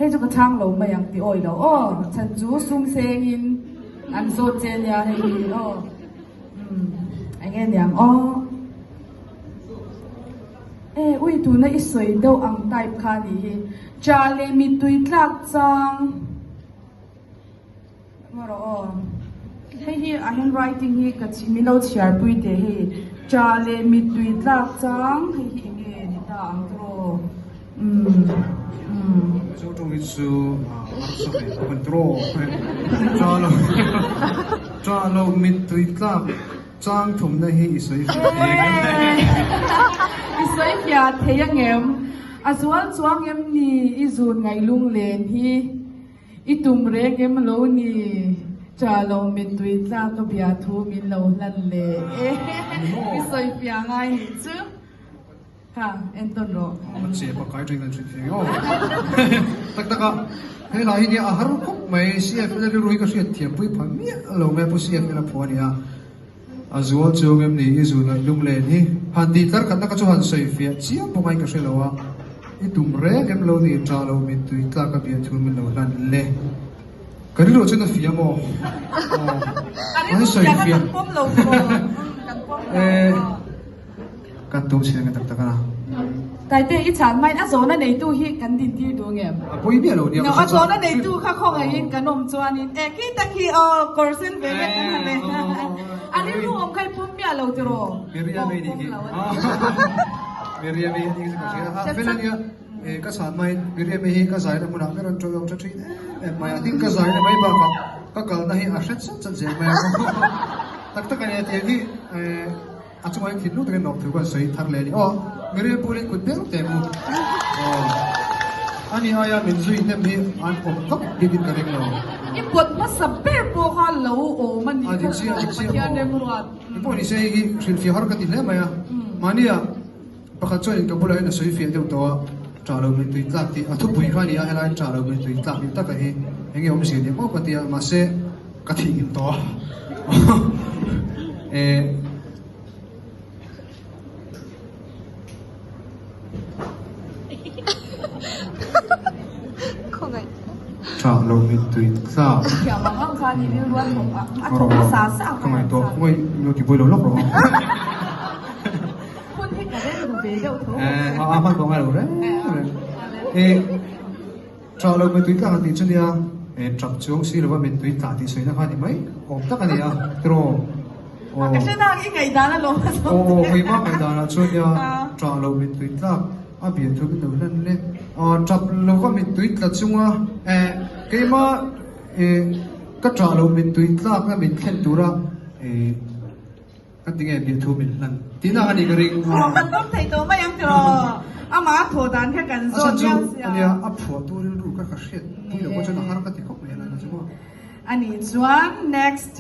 Hei chu ka chhang lo mai ang ti awi lo aw. Chhan chu sum sengin an zawt che nia hei hi aw. Umm eng nge niang aw. E ui tuna i sawi deuh ang type kha a nih hi. Cha leh mittui tlak chang. Maw rawh aw. Hei hi a handwriting hi ka min lo chhiar pui teh hei. Cha leh mittui tlak chang hei hi eng nge ni ta ang chu aw. Umm umm. Mizo tawng hi chu harsa ve khawp a ni tawh. Cha lo cha lo mittui tlak chang thumna hi i sawi fiah thei ang em? I sawi fiah thei ang em? A zual chuang em ni i zun ngaih lunglen hi? I tum reng em lo ni? Cha lo mittui tlak ka bia thu min lo hlan le e. I sawi fiah ngai nih chu. Kha, entawn rawh. A che pa kai tawhin kan hrilh thei aw. Tak tak a, he hla hi nia a har khawp mai. CFL rilru hi ka hriat thiam pui pha miah lo mai a, Pu CFL a phuah a nia. A zual chuang em ni i zun an lunglen hi? Han tih tlar khatna kha chu han sawi fiah chiam pawh ngaiin ka hre lo a, i tum reng em lo ni ṭah lo mittui tlak a bia thu min lo hlan le. Ka rilruah chuan a fiah maw? Aw, an sawi fiah. Eh. Kan tum chhiar nge tak tak a. Taite i chhan hmain a zawhna neitu hi kan dintir duh ngem? A pawi miah lo nia. No, a zawhna neitu kha khawngaihin kan awm chuanin e khi tak hi aw kawr sen ve vek kan han e. A rilru awm kha i pawm miah lo tiraw? Miriam i nih khi. Miriam i nih khi ka hria a. Fel a nia. E ka chhan hmain Miriam i hi ka zaina hmunah ber an tawih awm tha thin em em mai a. Tin ka zaina mai bakah ka kalna hi a hre chat chat zel mai a. Tak tak a nia tiang hi e. A chungah hian thinlung takin lawmthu kan sawi thar leh a ni. Aw, Miriam Pulin kut deuh teh mu. Aw, ani aia min zui hnem hi an awm vak bikin ka ring lo. I pawt hmasa ber pawh kha lo awm a nih kha aw, Pathian remruat. I pawh ni se hei hi hrilhfiah har ka ti hle mai a. Mahnia pakhat chuanin ka bulah hian a sawi fiah deuh tawh a, ṭah lo mittui tlak tih a thupui kha a ni a, helaiin ṭah lo mittui tlak ni taka hi eng nge awmzia ni maw ka ti a, mahse, Ka thih ngim tawh a. Eh. Tha lo mittui tlak. Thiam ang ang khan i rilru a thawk a, a thawk sa sa Ka ngaihtuah khawngaih lo ti buai lo lawk rawh. Hun hi ka rem ru ve deuh tho. Eh, a hman pawh ngai lo reng reng. Eh. Ṭah lo mittui tlak a tih chu nia, e ṭap chuang si lova mittui tla tih sawi na kha a ni mai awm tak a ni a, tiraw? Aw. Ka hre nak i ngaihdan a lawm a zawng che. Aw, keimah ngaihdanah chuan nia, ṭah lo mittui tlak a bian thu min lo hlan le. Aw, ṭap lova mittui tla chunga, e keimah e ka ṭah lo mittui tlakna min thlen tura e. Ka ti nge biathu min hlan tihna a ni ka ring. Aw kan awm thei tawh mai ang tiraw? Amah a thawh dan kha kan zawt miau sia. A nia, a phuahtu rilru kha ka hriat pui lo pawh chuan a har ka ti khawp mai a lai chu maw. A nih chuan next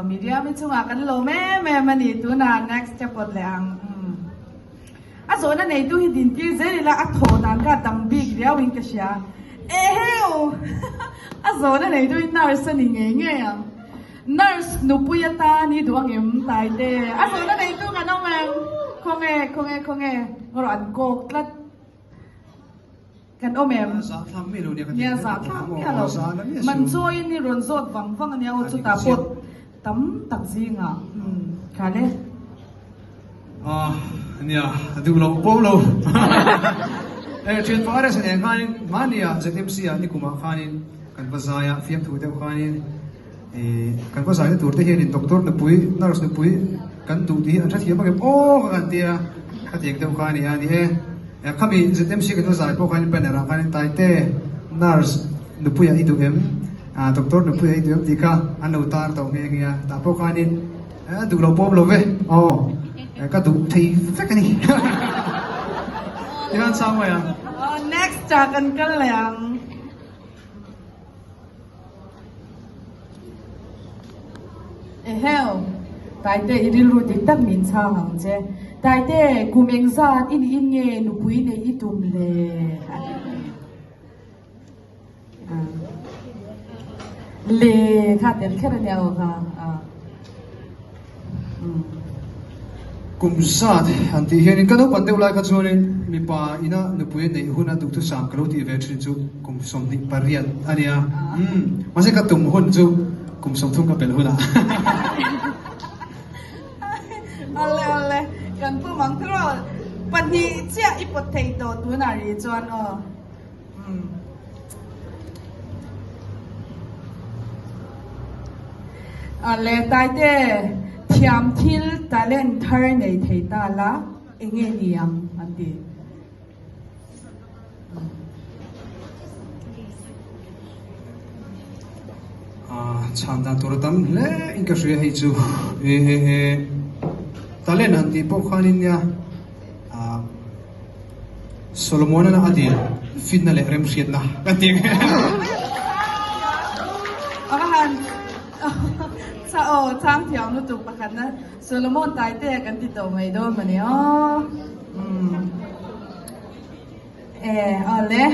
media mi chungah kan lawm em em a ni tunah next te pawt leh ang. A zawhna neitu hi dintir zel ila a thawh dan kha a dang bik riau in ka hria. Eheu! A zawhna neitu hi nurse a ni ngei ngei ang. Nurse nupui atan i duh angem Taite? A zawhna neitu kan awm em? Khawnge, khawnge, khawnge? Rawh an kawk tlat. Kan awm em? Nia zahthlak miah lo. Man chawiin i rawn zawt vang vang ania aw chutah pawh tam tak zingah kha le. Ah nia duh lo pawh lo. Eh thian pa RS nen khanin mahnia ZMC ah nikumah khanin kan va zai a fiamthu deuh khanin eh kan va zaina tur te hianin doctor nupui nurse nupui kan duh tih hi an hrethiam ang em aw ka kan tia ka tiang deuh kha a ni a ni e. Khami ZMC kan va zai pawh khanin banner ah khanin Taite nurse nupui ah i duh em doctor nupui ah i duh em tih kha an lo tar tawh nghe nghe a tah pawh khanin A duh lo pawm lo ve. Aw, ka duh thei vek a ni. Tihian sang mai ang. Aw, next ah kan kal leh ang. Eheu, Taite i rilru dik tak min chhang ang che. Taite, kum engzat i nih in nge nupui neih i tum le? A ti. Le kha tel kher ania aw kha a. Kum zat han tih hianin ka naupan deuh lai kha chuanin. Mipa ina nupui a neih huna duhthusam ka lo tih ve thin chu kum 28 a nia. Umm, mahse ka tum hun chu kum 30 ka pelh hunah. Awle awle, kan pu mang tiraw pahnih chiah i pawt thei tawh tunah rih chuan aw. Umm. Awle Taite, thiam thil talent thar nei thei ta la. Enge ni ang an ti. Chhan dan tur a tam hle in ka hria hei chu e e e talent han tih pawh khanin nia Solomon-a a dil finna leh remhriatna ka ti ang. A han cha aw chang thiam lutuk pakhatna. Solomon Taite kan ti tawh mai dawn mawni aw. Umm. E, awle.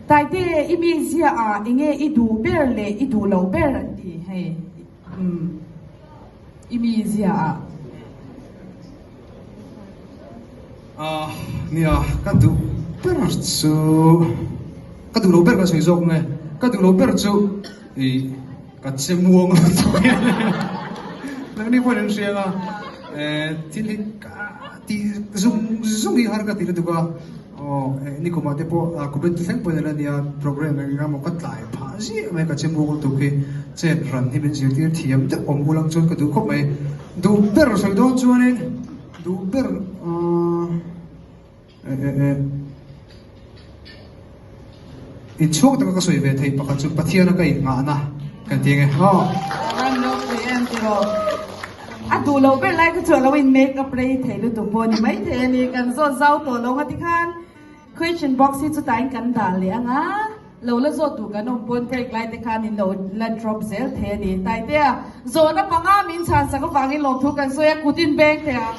Taite i mi zia ah enge i duh ber leh i duh loh ber an ti hei. Umm. I mi zia ah. Ah, nia, ka duh ber chu ka duh loh ber ka sawi zawk nge. Ka duh loh ber chu i Ka che muang lo chu hian nangni pawhin an hria a, thil hi ka ti zung zung hi har ka ti lutuk a, aw nikumah te pawh Covid thleng pawhin a la nia program eng emaw ka tlai phah ziah mai ka che muang lutuk hi chet ran hi min zirtir thiam deuh awm ulang chuan ka duh khawp mai, duh ber sawi dawn chuanin duh ber ahh. Inchhuak taka ka sawi ve theih pakhat chu Pathiana ka innghahna kan ti ange aw. Ran ropui em tiraw? A duh loh ber lai kha chu a lo in make up rei thei lutuk pawh a ni maithei a ni. Kan zawt zau tawh lo nga tikhan question box hi chutain kan dah leh anga lo la zawt duh kan awm pawn break lai te khan in lo la drop zel thei a ni. Taitea zawhna panga min chhan sak avangin lawmthu kan sawi a, kut in beng thei ang.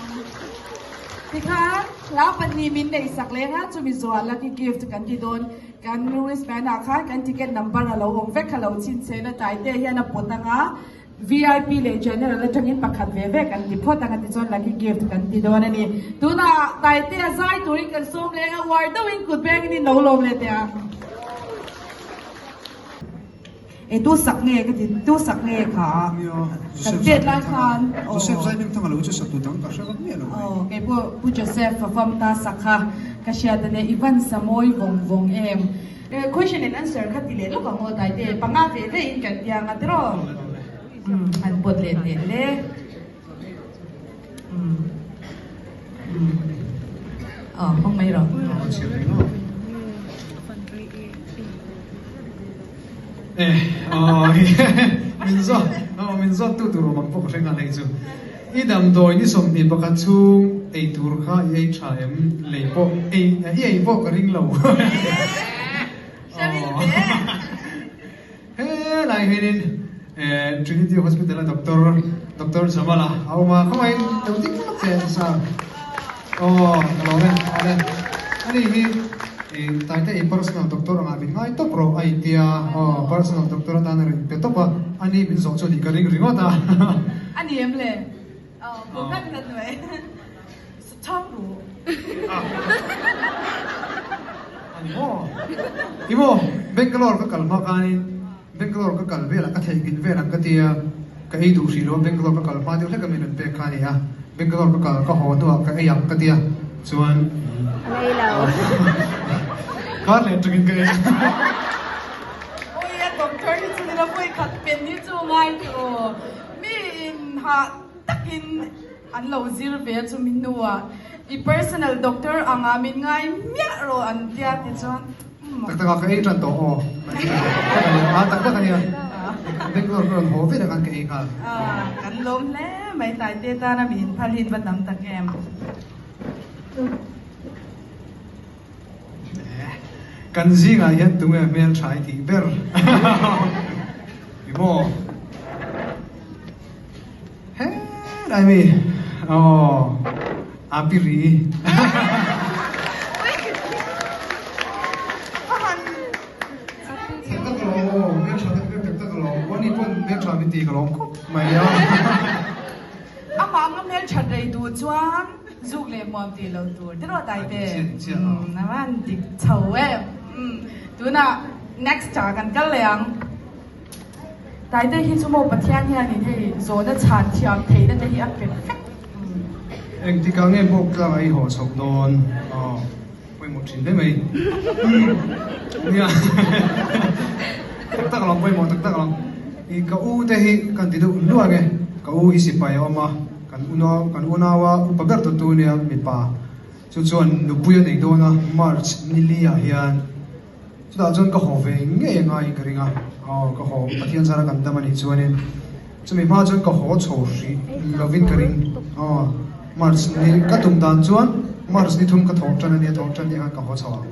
Tikhan hla pahnih min neih sak leng a, chumi zuah lucky gift kan ti dawn. Kan wristband ah khan kan ticket number a lo awm vek kha lo chhinchhen a, Taite hian a pawt ang a, VIP leh General atangin pakhat ve ve kan ti phawt ang a tichuan lucky gift kan ti dawn a ni. Tunah Taite a zai turin kan sawm leng a, uar deuhin kut bengin in lo lawm leh teh ang. E tu sak nge ka ti tu sak nge kha kan chet lai khan Joseph zai hming thang alo chu sak tu dang ka hre vak miah lo mai. Aw kei pawh Pu Joseph a fam ta sak kha ka hriat ania i van sa mawi vawng vawng em. Question and answer kha ti leh lawk ang aw Taite panga ve ve in kan ti ang a tiraw han pawt leh leh le. Aw hawng mai rawh. Min zawt min zawt tu tur awm ang pawh ka hre nghal hei chu. I damdawi ni 21 chhung ei tur kha i ei tha em lei pawh ei i ei pawh ka ring lo. Helai hianin Trinity Hospital a Doctor Doctor Jamal a a awm a, khawngaihin lo dik vak che sir. Aw ka lawm e, awle. Ani hi Taite i personal doctor angah min ngai tawp rawh a intia, aw personal doctor atan a rawn pe tawp a, ani min zawh chu nih ka ring ringawt a. Ani em le? Aw, bu nghat nghat mai. Chhang ru. Ani maw? I maw? Bangalore ka kal hma khanin Bangalore ka kal velah ka theihnghilh vel ang ka ti a, ka ei duh hrih lo a, Bangalore ka kal hma deuh hlek a min rawn pek kha a ni a, Bangalore ka kal ka haw hnuah ka ei ang ka ti a, chuan kar leh atangin ka ei. Awi a doctor hi chu nila vawi khat pen hi chu ngai tih aw. Mi in hah takin An lo zir ve a chumi hnuah i personal doctor anga min ngai miah rawh an tia ti chuan umm. Tak takah ka ei tan tawh aw. A tak tak a nia. Bangalore ka rawn haw vel ah khan ka ei nghal. Kan lawm hle mai Taite tana min inphal hi in va tam tak em. Kan zingah hian tunge hmeltha i tih ber? I maw? Helai mi aw a pi ri. Tak tak lo aw hmel tha tak tak tak lo Bonnie pawn hmel tha min ti ka lawm khawp mai a. Amah anga hmel that rei duh chuan. Zuk leh muam tih lo tur tiraw Taite? A van dik chho em. Tunah next ah kan kal leh ang. Taite hi chu maw Pathian hianin hei zawhna chhan thiam theihna te hi a pe vek. Engtikah nge bawk tlang a i haw chhoh dawn? Aw pawimawh thin hle mai. Nia tak tak alawm pawimawh tak tak alawm. I ka u te hi kan ti deuh hluah nge ka u hi sipai a awm a kan unau kan unaua upa ber tu tu nia mipa chu chuan nupui a nei dawn a March nili ah hian Chutah chuan ka haw ve ngei a ngaiin ka ring a, aw ka haw Pathian zara kan dam a nih chuanin chumi hma chuan ka haw chho hrih lovin ka ring, aw March ni ka tum dan chuan March ni thum ka thawh tan a nia, thawh tan ni khan ka haw chho ang.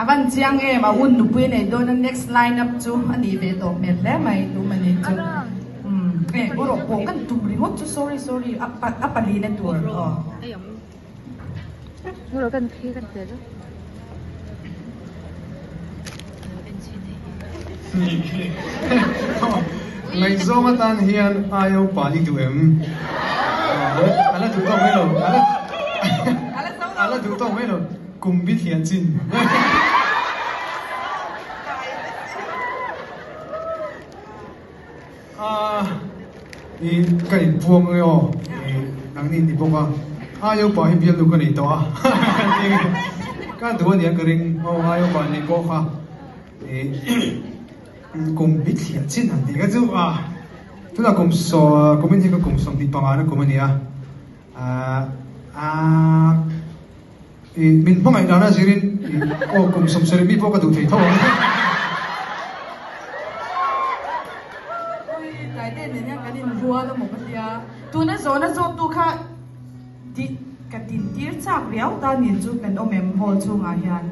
A van chiang em, a un nupui a nei dawn a next line up chu a nih ve tawh hmel hle mai tum a nih chu. Umm eh erawh pawh kan tum ringawt chu sorry sorry a palina tur aw. Ngaihzawng atan hian aio pa i duh em? A la duh tawk mai lo. A la duh tawk mai lo. Kum bi thian chin. A i ka inpuang nge aw i nangni ni bawk a aio pa hi bialnu ka nei tawh a ka duh ania ka ring aw aio pa nei pawh kha i kum bi thliah chin han tih kha chu a tunah kum saw kumin hi ka kum 25 na kum ania a a i min hmangaih dana zirin i aw kum 70 mi pawh ka duh thei tho ang. Ui Taite nen hian kan inrual a maw ka tia. Tuna zawhna zawttu kha di ka tintir chak riau ta ni chu kan awm em hall chhungah hian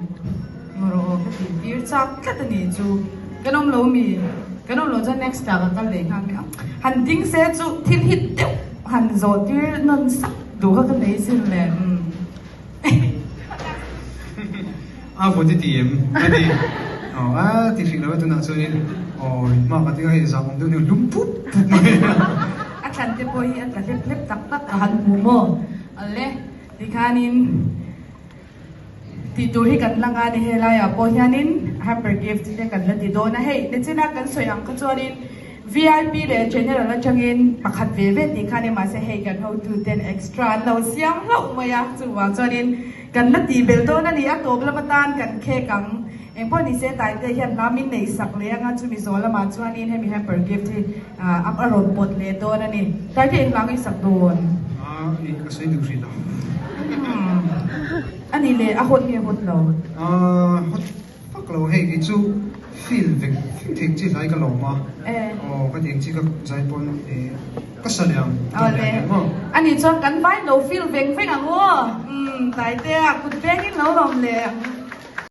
maw ka tintir chak tlat a ni chu kan awm lo mi kan awm lo chuan next ah ka kal leh nghal mai ang. Han ding se chu thil hit deuh han zawh tir nawn sak duh kha ka nei sin le umm. A vawt i ti em? A ti. Aw, a ti hrih lo e tunah chuanin aw hma ka tinga hei zam awm deuh nia lum pup pup mai a. A thlan te pawh hi a tla hlep hlep tak tak ka han hmu maw? Awle, tikhanin tih tur hi kan la ngai a ni helaiah pawh hianin hamper gift te kan la ti dawn a hei nichina kan sawi ang kha chuanin VIP leh General atangin pakhat ve ve tih kha a ni mahse hei kan hotu ten extra an lo siam hlauh mai a, chuvang chuanin kan la tih belh dawn a ni, a tawp lam atan kan khek ang. Engpawh ni se Taite hian hla min neih sak leh anga chumi zawh lamah chuanin hemi hamper gift hi a rawn pawt leh dawn a ni. Taite eng hla nge i sak dawn? A ni ka sawi duh hrih lo. A ni le, a hawt nge hawt lo? A hawt. Fak lo hei kei chu feel vek thei chi hlai ka lawm a aw ka ti ang chi ka zai pawn ka sa leh ang ka ti leh ang maw. Ani chuan kan vai lo feel veng veng ang aw umm Taitea kut vengin lo lawm leh ang.